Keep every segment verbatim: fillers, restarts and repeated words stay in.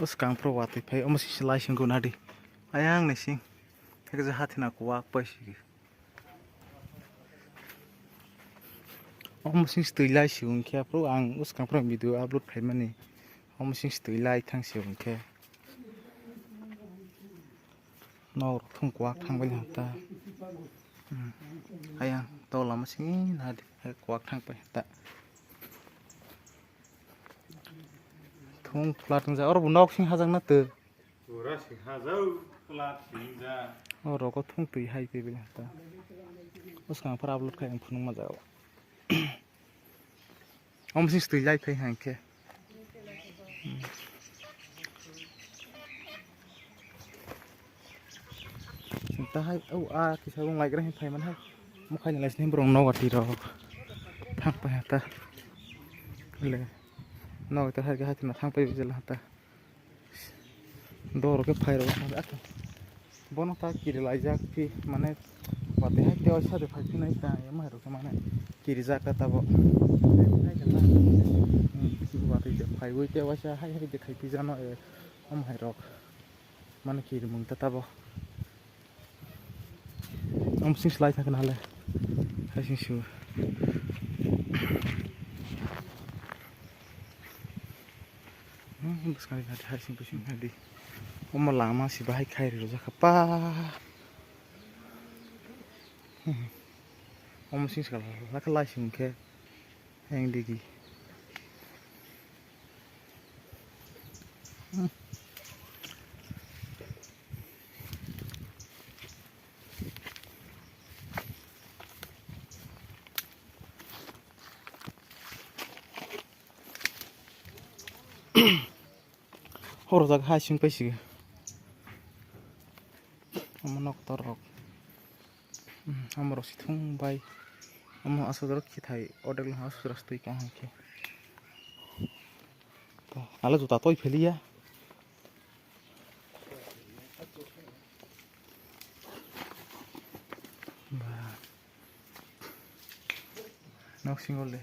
Bwskang phuru watwi phai, omo singsi lai singkhe nadi. Ayang ni sing. Thekjak hathina kuwak pai sigi. Omo singsi twi lai singkhe phuru ang bwskang phuru video upload khaimani. Omo singsi twi lai thang singkhe. Nok rok thung kuwak thang bai hata. Hmm. Ayang to lama sing nadi. Hai kuwak thang pai hata. Thung flat wng ja. Oro bo nok sing hajak na twi. Pura sing hajak, flat sing ja. Oro ko thung twi hai twi bai hata. Bwskang phara upload khai ang phunuk ma jaga. Omo sing twi lai phai hang khe. Hmm. Tahai o a kisa wng lai gra hin phai man hai. Mukhai ni lai sini borok nogo twi rok. Thang pai hata. Le. Nogo ta hai khe hai thang pai bijal hata. Doro khe phai rok. Bono ta kiri laijak phi mane watwi hai tewa sade phai phinai ta yama hai rok mane kiri jak ta tabo. Watwi je phai wi tewa sa hai hai de khai phi jano e. Omo hai rok mane kiri mung ta tabo. Omo sing slai thang khe nahale hai sing su. Hmm, bwskang hai sing bising hai di. Omo lama si bahai khai rijak kha pa. Hmm. Omo sing sal lakha lai sing khe. Yang digi. Horo jaga hai sing pai sigi. Omo nok torok. Hmm, omo rok si thung bai. Omo aswk rok khithai odek lang aswk rok twi kaham khe. To, ale juta toi pheliya. Ba. Nok singo le.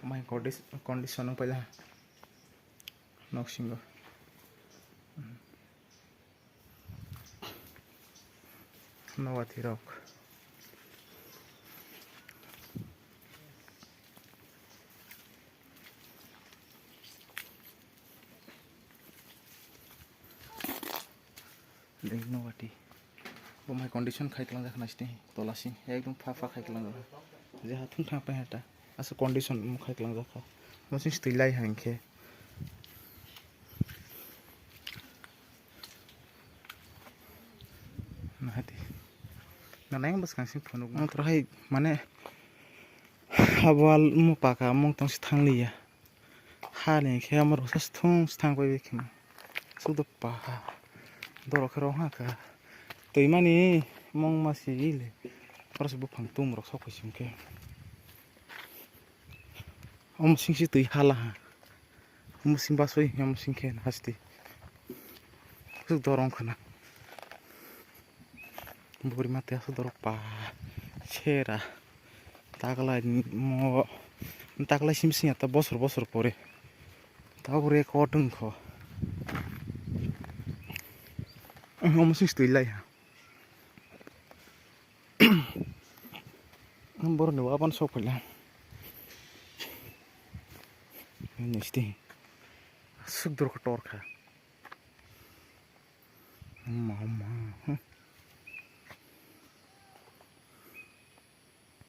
Mai condis-, condition nang paila. Nok singo. Nogo twi rok. Deng nogo twi. Bo mai condition khai tlangjak nai sini tola sini ekdom pha pha khai tlangjak. Je ha thung thang pai hata. Asa condition khai tlangjak kha. Mo sing stui lai ha hinkhe. Nahati. Nanai bwskang sing phunuk. Ang toro hai mane abo wal mo paka mung tong si thang liya. Hani khe amo rok sa thung si thang pai kheno. Sudo paha. Dorok khe rok ha kha. Twi mani mung ma si le. Oro se buphang tum rok sok pai sing khe. Omo singsi twi hala ha. Omo sing basoi, omo sing khe haste. Kusuk dorong khana. Buri mate asuk dorok pa. Sera. Taklai mo. Taklai sim sing ata bosor bosor pore. Tabuk record wngkho. Omo singsi twi lai ha. Borokni wapan sok phaila. Nesti. Suk dorkha torkha. Mama.